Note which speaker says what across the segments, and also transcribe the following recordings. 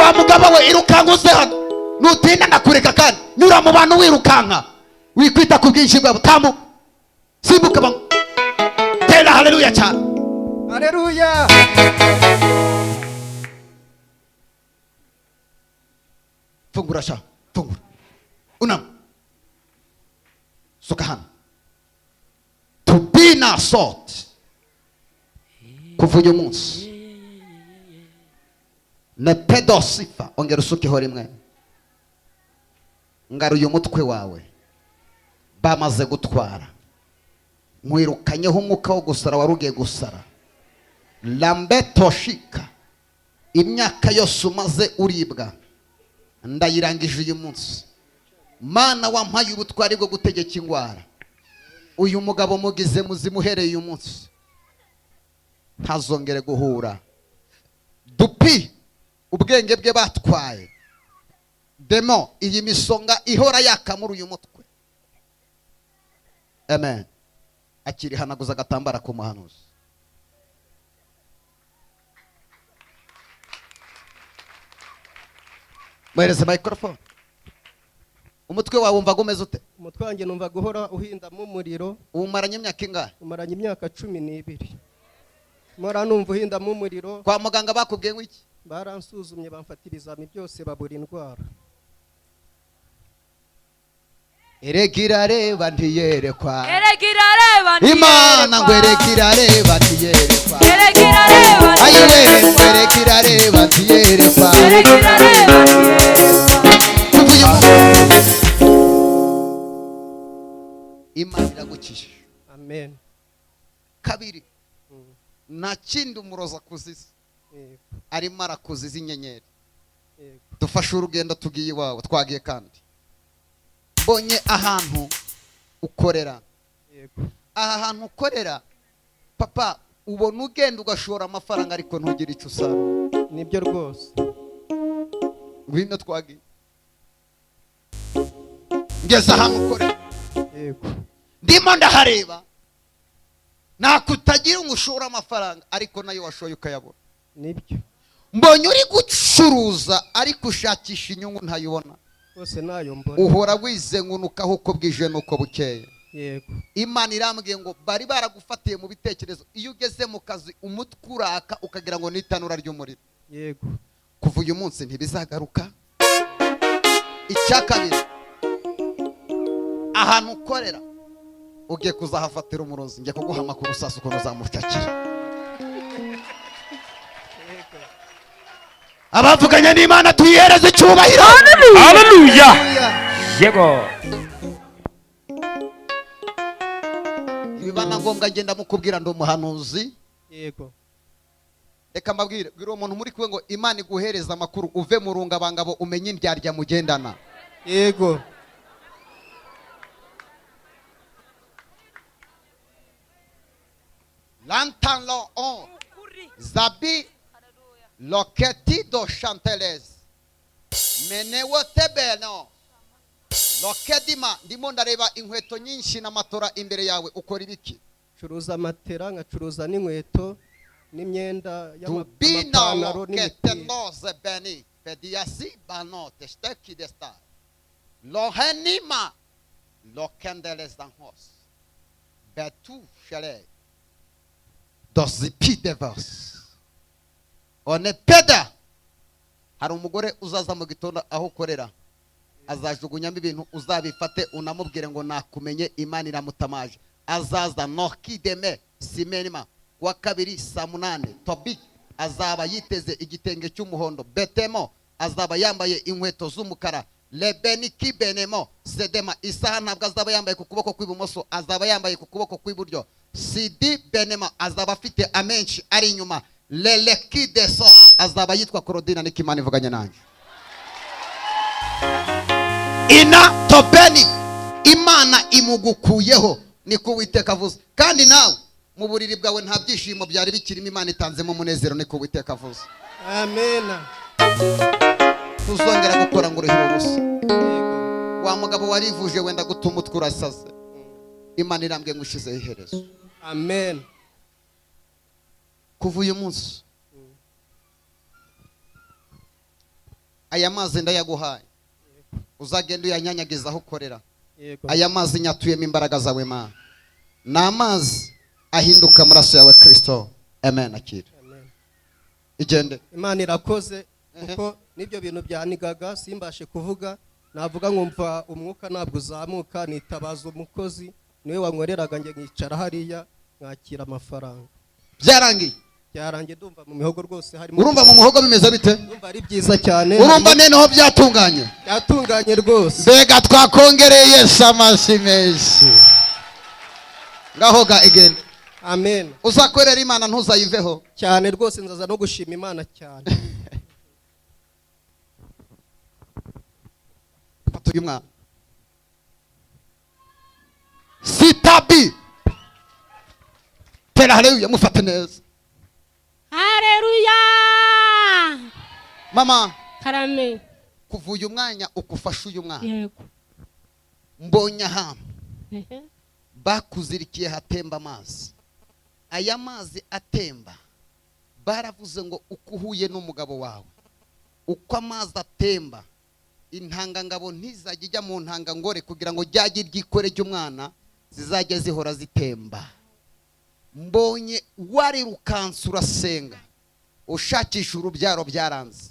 Speaker 1: Wa mugabo we, irukanka uze hano, nutinda ndakureka. Kandi nyura mu bantu wirukanka, wikwita ku bwinshi bwabo. Tambuka, simbuka, bamwe tera haleluya cyane.
Speaker 2: Haleluya.
Speaker 1: Fungura sha, fungura, unama, suka hano tubina salt. Kuva uyu munsi nepedosifa, ongera usukeho rimwe. Ngaruye umutwe wawe bamaze gutwara, nkwirukanyeho umwuka wo gusara wari ugiye gusara. Lambetoshika, imyaka yose umaze uribwa ndayirangije uyu munsi. Mana wampaye ubutwari bwo gutegeka indwara, uyu mugabo mugize muzima uhereye uyu munsi, ntazongere guhura dupi ubwenge bwe batwaye. Demo iyi misonga ihora yaka muri uyu mutwe. Amen. Akirihanaguza agatambara ku muhanuzi. Muhereze microphone. Umutwe wawe wumvaga umeze ute?
Speaker 2: Umutwe wanjye numva guhora uhindamo umuriro.
Speaker 1: Uwumaranye imyaka ingahe?
Speaker 2: Umaranye imyaka 12, mpora numva uhindamo umuriro.
Speaker 1: Kwa muganga bakubwiye ngo iki?
Speaker 2: Baransuzumye, bamfata ibizami byose, babura indwara.
Speaker 1: Erega irareba ntiyerekwa.
Speaker 3: Erega irareba.
Speaker 1: Imana ngo erega irareba ntiyerekwa.
Speaker 3: Erega irareba.
Speaker 1: Ayiwe, ngo erega irareba ntiyerekwa.
Speaker 3: Erega irareba ntiyerekwa.
Speaker 1: Kuva uyu munsi Imana iragukijije.
Speaker 2: Amen.
Speaker 1: Kabiri, nta kindi umurozi akuziza, arimo arakuziza inyenyeri. Dufashe urugendo tugiye iwawe, twagiye kandi mbonye ahantu ukorera. Aha hantu ukorera, papa, ubona ugenda ugashora amafaranga ariko ntugire icyo usarura.
Speaker 2: Nibyo rwose.
Speaker 1: Ngwino, twagiye, ngeze ahantu ukorera. Ndimo ndahareba, nakutagira ngo ushore amafaranga ariko nayo washoye ukayabura.
Speaker 2: Nibyo.
Speaker 1: Mbonye uri gucuruza ariko ushakisha inyungu ntayibona.
Speaker 2: Rwose nayo mbona.
Speaker 1: Uhora wizengunukaho uko bwije n'uko bukeye. Imana irambwiye ngo bari baragufatiye mu bitekerezo. Iyo ugeze mu kazi umutwe uraka ukagira ngo ni itanura ry'umuriro. Kuva uyu munsi ntibizagaruka. Icya kabiri, ahantu ukorera ugiye kuzahafatira umurozi. Ngiye kuguha amakuru sasa ukuntu uzamucakira. Abavuganye n'Imana tuyihereze icyubahiro.
Speaker 4: Haleluya, yego.
Speaker 1: Ibiba na ngombwa ngenda mukubwira, ndi umuhanuzi. Reka mbabwire, bwira uwo muntu muri kumwe ngo Imana iguhereze amakuru, uve mu rungabangabo, umenye indyarya mugendana. Lantanlo on zabi loketi do chanteles menewotebeno lokedima. Ndimo ndareba inkweto nyinshi na matora imbere yawe. Ukora ibiki?
Speaker 2: Ncuruza matera, nkacuruza n'inkweto n'imyenda
Speaker 1: Dubina
Speaker 2: y'amapantaro n'imipira.
Speaker 1: loketenose beni fediasi banote steki desta lohenima lokendelezanhos betu shele dozipidevers onepeda. Hari umugore uzaza mu gitondo aho ukorera, azajugunyamo ibintu, uzabifate unamubwire ngo nakumenye, Imana iramutamaje. Azaza nokideme simenima kuwa kabiri saa 8 tobik, azaba yiteze igitenge cy'umuhondo betemo, azaba yambaye inkweto z'umukara lebeniki benemo sedema. Isaha ntabwo azaba yambaye ku kuboko kw'ibumoso, azaba yambaye ku kuboko kw'iburyo. Sidi benema, azaba afite amenshi ari inyuma lelekideso, azaba yitwa Korodina. Niko Imana ivuganye nanjye. Ina tobeni, Imana imugukuyeho, niko Uwiteka avuze. Kandi nawe mu buriri bwawe nta byishimo byari bikirimo, Imana itanzemo umunezero, niko Uwiteka avuze.
Speaker 2: Amena.
Speaker 1: Tuzongera gukora ngo uruhire ubusa. Wa mugabo warivuje wenda gutuma umutwe urasaze, Imana irambwiye ngo ushizeho iherezo.
Speaker 2: Amen.
Speaker 1: Kuva uyu munsi Aya mazi ndayaguhaye, uzagenda uyanyanyagiza aho ukorera.
Speaker 2: Yego.
Speaker 1: Aya mazi nyatuyemo imbaraga zawe Mana, ni amazi ahinduka amaraso yawe Kristo. Amen. Akira.
Speaker 2: Amen.
Speaker 1: Igende.
Speaker 2: Imana irakoze, kuko n'ibyo bintu byanigaga simbashe kuvuga, navuga nkumva umwuka ntabwo uzamuka, nitabaza umukozi, niwe wankoreraga, njye nkicara hariya nkakira amafaranga.
Speaker 1: Byarangiye?
Speaker 2: Byarangiye, ndumva mu mihogo rwose harimo.
Speaker 1: Urumva mu muhogo bimeze bite?
Speaker 2: Ndumva ari byiza cyane.
Speaker 1: Urumva noneho byatunganye?
Speaker 2: Byatunganye rwose.
Speaker 1: Mbega twakongereye Yesu amashyi menshi! Ngaho ga igende.
Speaker 2: Amen.
Speaker 1: Uzakorera Imana, ntuzayiveho.
Speaker 2: Cyane rwose, nzaza no gushima Imana cyane.
Speaker 1: Fata uyu mwana sitabi, tera haleluya, mufate neza.
Speaker 5: Haleluya!
Speaker 1: Mama.
Speaker 5: Karame.
Speaker 1: Kuva uyu mwanya ukufasha uyu mwana,
Speaker 5: Yego.
Speaker 1: mbonye ahantu bakuzirikiye hatemba amazi. Aya mazi atemba, baravuze ngo uko uhuye n'umugabo wawe, uko amazi atemba, intangangabo ntizajya ijya mu ntangangore kugira ngo ryajye ryikore ry'umwana, zizajya zihora zitemba. Mbonye warirukansa, urasenga, ushakisha urubyaro, byaranze.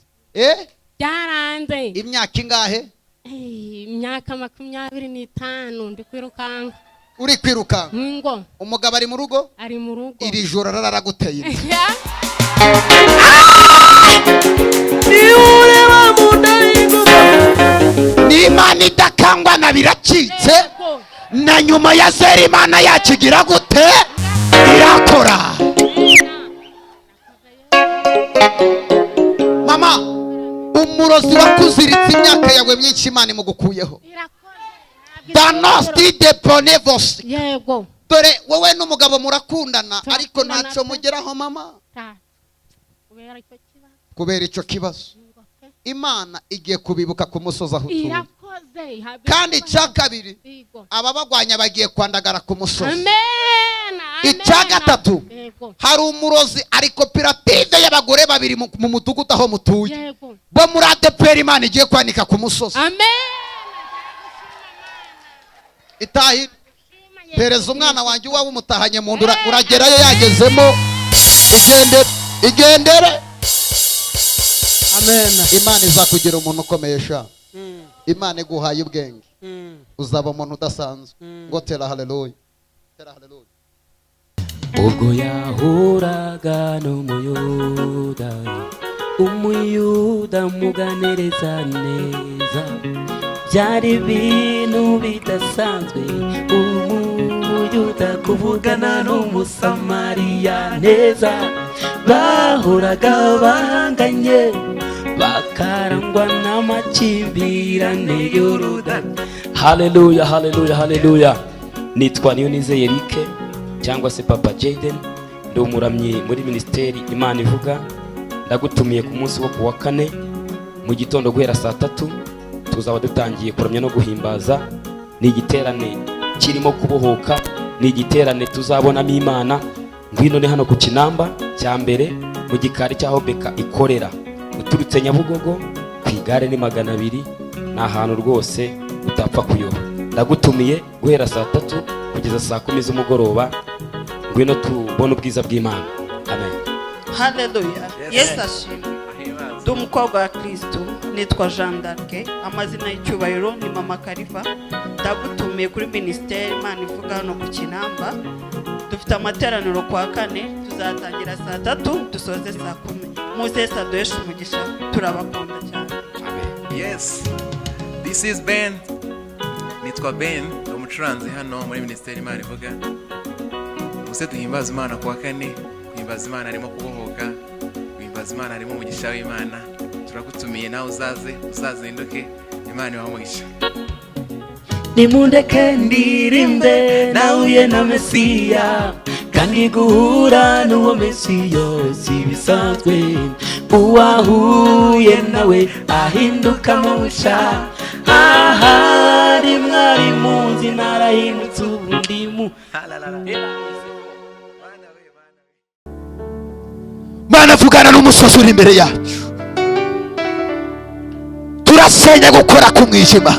Speaker 5: Byaranze.
Speaker 1: Imyaka ingahe?
Speaker 5: Imyaka 25 ndi kwirukanka.
Speaker 1: Uri kwirukanka?
Speaker 5: Ngo.
Speaker 1: Umugabo ari mu rugo?
Speaker 5: Ari mu rugo.
Speaker 1: Iri joro araraguteye inda.
Speaker 3: Niba ureba mu nda y'ingoma.
Speaker 1: N'Imana idakangwa na biracitse.
Speaker 5: Yego.
Speaker 1: Na nyuma ya zero Imana yakigira gute? Irakora. Mama, umurozi wakuziritse imyaka yawe myinshi, Imana imugukuyeho.
Speaker 5: Irakoze.
Speaker 1: Danosti de ponevos.
Speaker 5: Yego.
Speaker 1: Dore wowe n'umugabo murakundana, ariko
Speaker 5: Turakundana
Speaker 1: ntacyo
Speaker 5: pe.
Speaker 1: mugeraho, mama.
Speaker 5: Kubera icyo kibazo.
Speaker 1: Kubera icyo kibazo.
Speaker 5: Ngo pe.
Speaker 1: Imana igiye kubibuka ku musozi aho utuye.
Speaker 5: Irakoze, ihabwe
Speaker 1: Kandi
Speaker 5: icyubahiro.
Speaker 1: icya kabiri,
Speaker 5: Yego.
Speaker 1: ababagwanya bagiye kwandagara ku musozi.
Speaker 5: Amen, amen.
Speaker 1: Icya gatatu,
Speaker 5: Yego.
Speaker 1: hari umurozi, ari koperative y'abagore babiri mu mudugudu aho mutuye,
Speaker 5: Yego.
Speaker 1: bo muri ADEPR, Imana igiye kwanika ku musozi.
Speaker 5: Amen.
Speaker 1: Itahi pereza umwana wanjye, uwawe umutahanye mu nda, uragerayo yagezemo. Igendere, igendere.
Speaker 2: Amen.
Speaker 1: Imana izakugira umuntu ukomeye sha. Imana iguhaye ubwenge, uzaba umuntu udasanzwe. Ngo tera haleluya, tera haleluya.
Speaker 6: Ubwo yahuraga n'Umuyuda, Umuyuda muganiriza neza, byari ibintu bidasanzwe Umuyuda kuvugana n'Umusamariya neza. Bahoraga bahanganye, bakarangwa n'amakimbirane y'urudani. Haleluya, haleluya, haleluya! Nitwa Niyonizeye Eric cyangwa se Papa Jaden, ndi umuramyi muri minisiteri Imana Ivuga. Ndagutumiye ku munsi wo ku wa kane mu gitondo guhera saa 3, tuzaba dutangiye kuramya no guhimbaza. Ni igiterane kirimo kubohoka, ni igiterane tuzabonamo Imana. Ngwino, ni hano ku Kinamba cya mbere, mu gikari cy'aho BK ikorera. Uturutse Nyabugogo ku igare ni 200, ni ahantu rwose utapfa kuyoba. Ndagutumiye guhera saa 3 kugeza saa 10 z'umugoroba. Ngwino tubone ubwiza bw'Imana. Amen.
Speaker 7: Haleluya, Yesu ashimwe! Ndi umukobwa wa Kristo, nitwa Jean d'Arc, amazina y'icyubahiro ni Mama Karifa. Ndagutumiye kuri minisiteri Imana Ivuga hano ku Kinamba. Dufite amateraniro kwa kane, tuzatangira saa 3 dusoze saa 10. Muze, Yesu aduheshe umugisha, turabakunda cyane.
Speaker 6: Amen.
Speaker 8: Yes, this is Ben. Nitwa Ben, ndi umucuranzi hano muri Minisiteri Imana Ivuga. Muze duhimbaza Imana kuwa kane, guhimbaza Imana harimo kubohoka, guhimbaza Imana harimo umugisha w'Imana. Turagutumiye nawe uzaze, uzazinduke, Imana ibahe umugisha.
Speaker 6: Nimundeke ndirimbe, nahuye na Mesiya, kandi guhura n'uwo Mesiya si bisanzwe. Uwahuye nawe ahinduka musha. Ahari mwari muzi narahindutse, ubu ndimu.
Speaker 8: Mana we, Mana we.
Speaker 1: Mana, vugana n'umusozi uri imbere yacu.
Speaker 9: Turasenya gukora k'umwijima,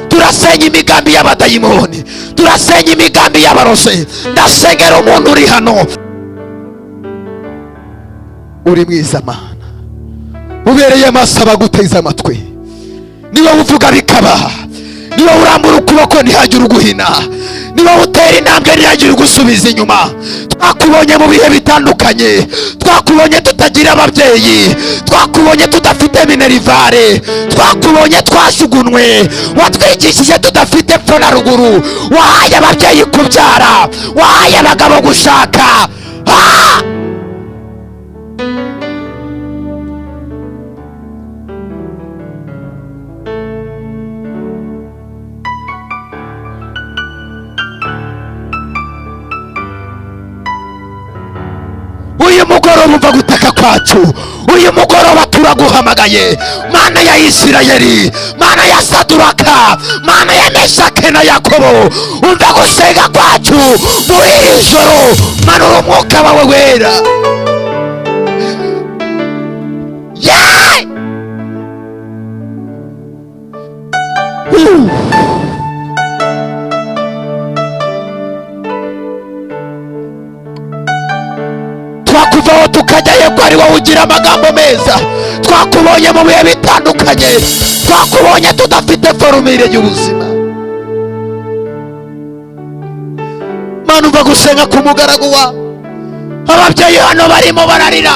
Speaker 9: turasenya imigambi y'abadayimoni, turasenya imigambi y'abarose. Ndasengera umuntu uri hano, uri mwiza Mana, ubereye amaso abaguteze amatwi. Niba uvuga bikaba, niba urambura ukuboko ntihagire uguhina, niba utera intambwe ntihagire ugusubiza inyuma. Twakubonye mu bihe bitandukanye, twakubonye tutagira ababyeyi, twakubonye tudafite minerivare, twakubonye twashugunwe, watwigishije tudafite epfo na ruguru, wahaye ababyeyi kubyara, wahaye abagabo gushaka. Uyu mugoroba umva gutaka kwacu, uyu mugoroba turaguhamagaye Mana ya Isirayeli, Mana ya Saduraka, Mana ya Meshake na Yakobo, umva gusenga kwacu muri iri joro, manura umwuka wawe wera. Yeah! Twakuvaho tukajyayo ko ari wowe ugira amagambo meza. Twakubonye mu bihe bitandukanye, twakubonye tudafite forumire y'ubuzima. Mana umva gusenga ku mugaragu wawe. Ababyeyi hano barimo bararira,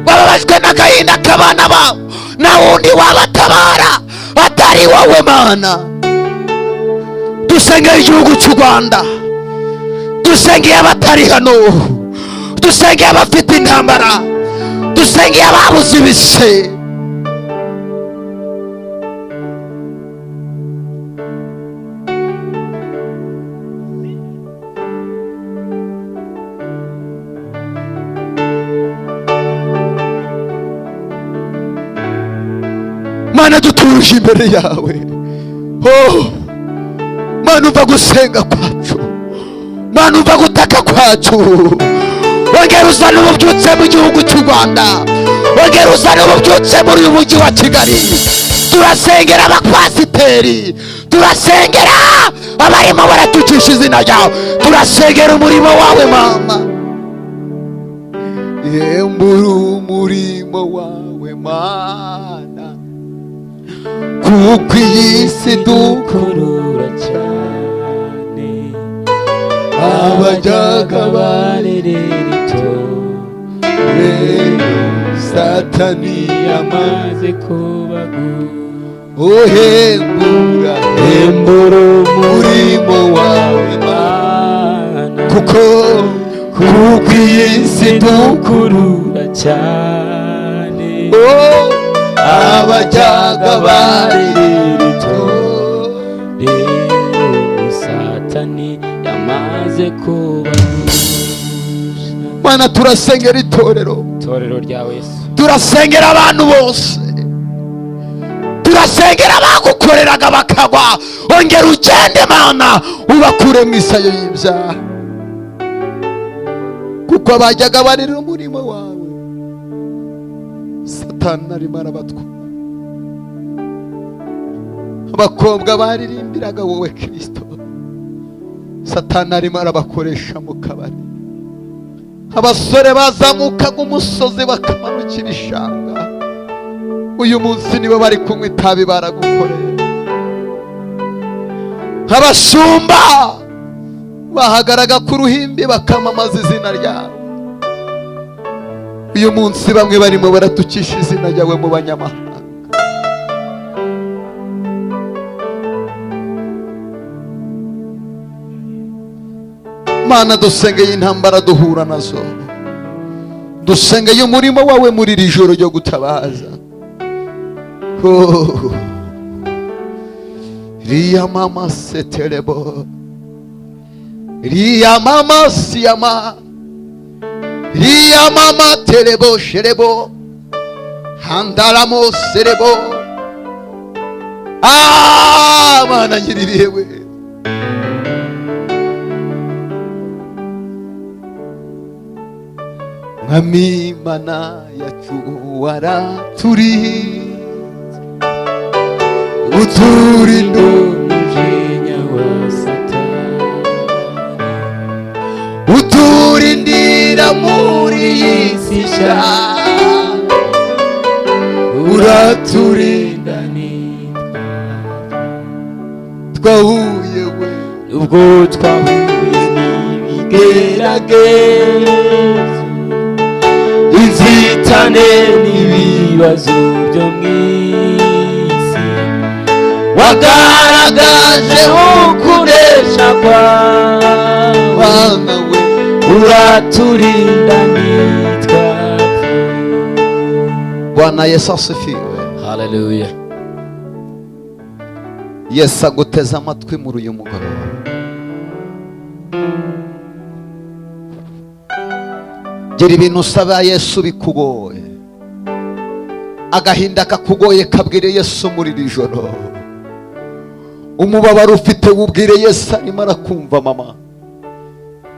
Speaker 9: bababajwe n'agahinda k'abana babo, nta wundi wabatabara atari wowe Mana. Dusengeye igihugu cy'u Rwanda, dusengeye abatari hano, dusengeye abafite intambara, dusengeye ababuze ibise. Mana dutuje imbere yawe. Oh, Mana umva gusenga kwacu, Mana umva gutaka kwacu. Ongera uzane ububyutse mu gihugu cy'u Rwanda, ongera uzane ububyutse muri uyu mujyi wa Kigali. Turasengera abapasiteri, turasengera abarimo baratukisha izina ryawe, turasengera umurimo wawe Mama. Yembura umurimo wawe Mana, kuko iyi si dukurura
Speaker 6: cyane, abajyaga barerera itorero, Satani yamaze kubagura.
Speaker 9: Uhembura,
Speaker 6: hembura
Speaker 9: umurimo wawe
Speaker 6: Mana,
Speaker 9: kuko iyi si
Speaker 6: dukurura cyane,
Speaker 9: abajyaga
Speaker 6: barerera itorero, Satani yamaze kubagusha.
Speaker 9: Mana turasengera itorero,
Speaker 4: itorero ryawe Yesu,
Speaker 9: turasengera abantu bose, turasengera abagukoreraga bakagwa. Ongera ugende Mana, ubakure mu isayo y'ibyaha, kuko abajyaga barera umurimo wawe Satani arimo arabatwara. Abakobwa baririmbiraga wowe Kristo, Satani arimo arabakoresha mu kabari. Abasore bazamukaga umusozi bakamanuka ibishanga, uyu munsi nibo bari kunywa itabi baragukoreye. Abashumba bahagaraga ku ruhimbi bakamamaza izina ryawe, uyu munsi bamwe barimo baratukisha izina ryawe mu banyamahanga. Mana dusengeye intambara duhura nazo, dusengeye umurimo wawe muri iri joro ryo gutabaza. Oh. Riya mama seterebo, riya mama siyama, riya mama terebo sherebo, handaramo serebo. Ah, Mana nyiribihe we. Mwami Mana yacu waraturi, Uturinda
Speaker 6: umujinya wa Satani,
Speaker 9: uturindira muri iyi si nshya,
Speaker 6: uraturinda nitwa
Speaker 9: twahuye we,
Speaker 6: ubwo twahuye n'ibigeragezo, inzitane n'ibibazo byo mu isi, wagaragaje ukunesha kwawe,
Speaker 9: Bana we,
Speaker 6: uraturinda ntitwapfe.
Speaker 1: Bwana Yesu asifiwe.
Speaker 6: Haleluya.
Speaker 1: Yesu aguteze amatwi muri uyu mugoroba. Gira ibintu usaba Yesu bikugoye, agahinda kakugoye kabwire Yesu muri iri joro, umubabaro ufite wubwire Yesu arimo arakumva. Mama,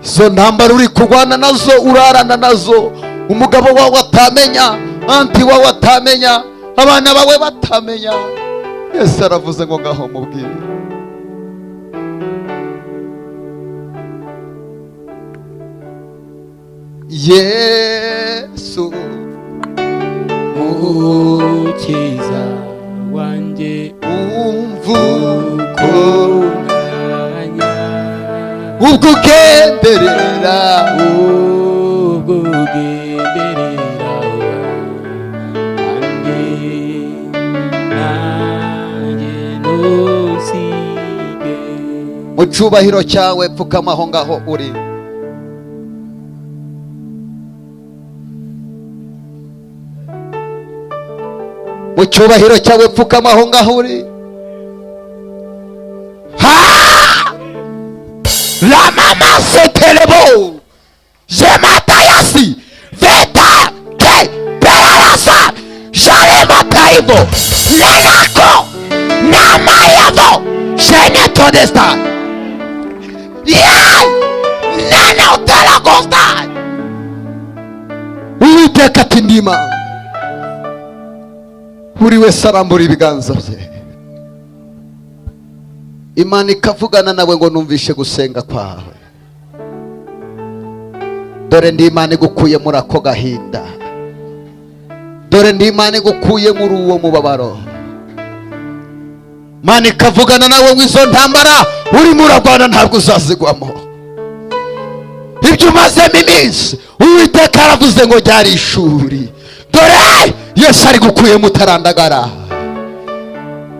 Speaker 1: izo ntambara uri kurwana nazo, urarana nazo, umugabo wawe atamenya, anti wawe atamenya, abana bawe batamenya, Yesu aravuze ngo ngaho mubwire. Yesu
Speaker 6: Mukiza wanjye,
Speaker 1: umva
Speaker 6: ukunganya,
Speaker 1: ubwo ugenderera,
Speaker 6: ubwo ugenderera wanjye, nanjye ntusige.
Speaker 1: Mu cyubahiro cyawe pfukama aho ngaho uri. Mu cyubahiro cyawe pfukama aho ngaho uri. Ha! La mama setelebo jematayasi veta ke perarasa jalemataivo lenako namayavo jenetodesta ye nene utelagosta. Uwiteka ati ndima. Buri wese arambura ibiganza bye, Imana ikavugana nawe ngo numvishe gusenga kwawe. Dore ndi Imana igukuye muri ako gahinda, dore ndi Imana igukuye muri uwo mubabaro. Imana ikavugana nawe ngo izo ntambara urimo urarwana ntabwo uzazigwamo. Ibyo umazemo iminsi, Uwiteka aravuze ngo ryari ishuri, dore Yesu ari gukuyemo utarandagara.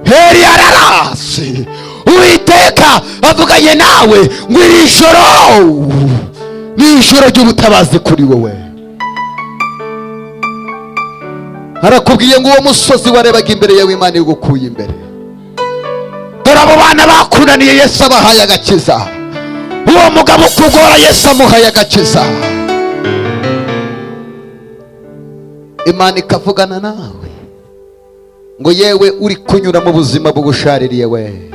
Speaker 1: Heri ararasi. Uwiteka avuganye nawe ngo iri joro ni ijoro ry'ubutabazi kuri wowe. Arakubwiye ngo uwo musozi warebaga imbere yawe Imana igukuye imbere. Dore abo bana bakunaniye Yesu abahaye agakiza, uwo mugabo ukugora Yesu amuhaye agakiza. Imana ikavugana nawe ngo yewe uri kunyura mu buzima bugushaririye we,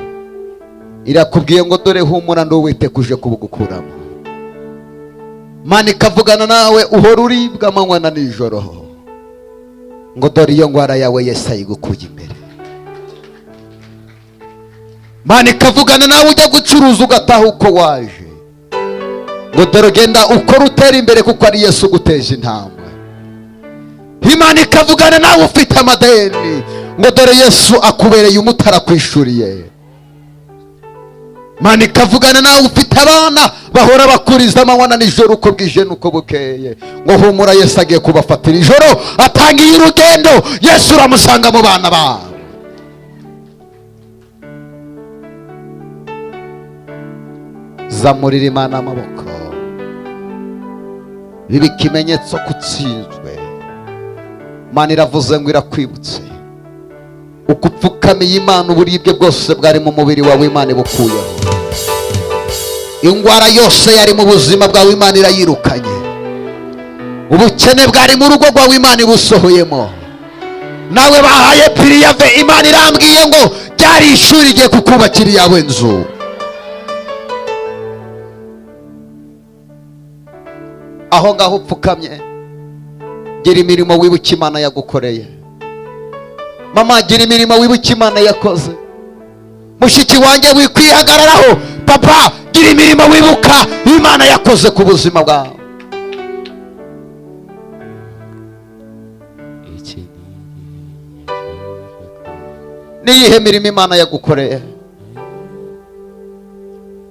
Speaker 1: irakubwiye ngo dore humura ndi Uwiteka uje kubugukuramo. Imana ikavugana nawe uhora uribwa amanywa na nijoro ngo dore iyo ndwara yawe Yesu ayigukuye imbere. Imana ikavugana nawe ujya gucuruza ugataha uko waje ngo dore genda ukora utera imbere kuko ari Yesu uguteje intambwe. Imana ikavugana nawe ufite amadeni ngo dore Yesu akubereye umutara kwishuriye. Imana ikavugana nawe ufite abana bahora bakuriza amanywa na nijoro uko bwije nuko bukeye ngo humura Yesu agiye kubafatira ijoro, atangiye urugendo, Yesu uramusanga mu bana bawe. Zamurira Imana amaboko, biba ikimenyetso kutsinzwe. Imana iravuze ngo irakwibutse uko upfukamiye Imana, uburibwe bwose bwari mu mubiri wawe Imana ibukuyeho, indwara yose yari mu buzima bwawe Imana irayirukanye, ubukene bwari mu rugo rwawe Imana ibusohoyemo. Nawe bahaye piriyave, Imana irambwiye ngo ryari ishuri igiye kukubakira iyawe nzu. Aho ngaho upfukamye, gira imirimo wibuke Imana yagukoreye. Mama, gira imirimo wibuke Imana yakoze.
Speaker 9: Mushiki wanjye, wikwihagararaho. Papa, gira imirimo wibuka Imana yakoze ku buzima bwawe. Niyihe mirimo Imana yagukoreye?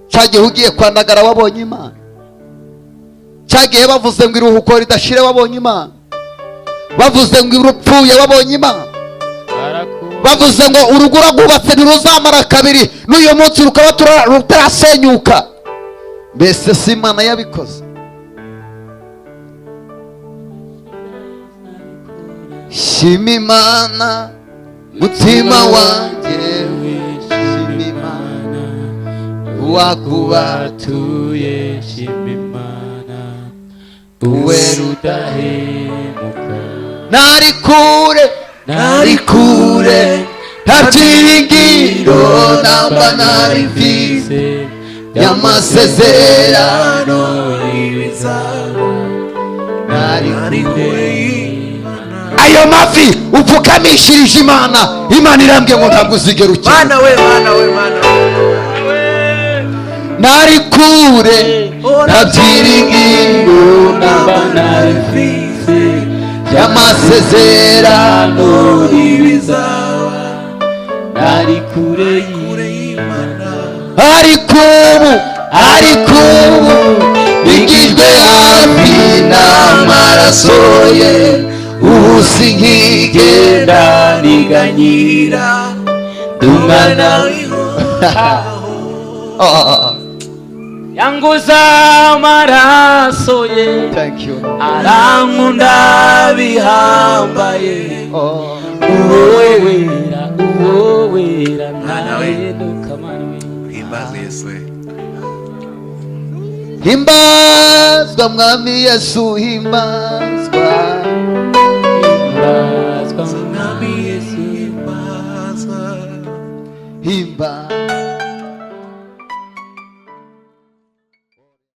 Speaker 9: Cya gihe ugiye kwandagara wabonye Imana. Cya gihe bavuze ngo iruhuko ridashire wabonye Imana. Bavuze ngo urupfuye wabonye Imana. Bavuze ngo urugo rwubatse ntiruzamara kabiri, n'uyu munsi rukaba rutarasenyuka. Mbese si Imana yabikoze? Shima Imana mutima wanjye, shima Imana
Speaker 6: wakubatuye, shima Imana uwera udahemuka.
Speaker 9: Nari kure, nari kure, nta byiringiro namba nari mfite y'amasezerano y'ibizaba. Nari kure. Ayo mavi upfukamishirije Imana, Imana irambwiye ngo ntabwo uzigera ukira.
Speaker 8: Mana we, Mana we, Mana we.
Speaker 9: Nari kure, nta byiringiro namba nari mfite y'amasezerano
Speaker 6: y'ibizaba. Nari kure y'Imana,
Speaker 9: ariko ubu, ariko ubu bigijwe hafi n'amaraso ye, ubu sinkigenda
Speaker 6: niganyira ndumwana. Yanguza amaraso ye,
Speaker 9: Thank you.
Speaker 6: arankunda bihambaye.
Speaker 9: Oh.
Speaker 6: Uwo wera, uwo wera,
Speaker 8: Mwana we.
Speaker 6: ntahinduka Mana we.
Speaker 8: Himbazwe Yesu we.
Speaker 9: Himbazwa Mwami Yesu, himbazwa.
Speaker 6: Himbazwa Mwami Yesu,
Speaker 9: Himba.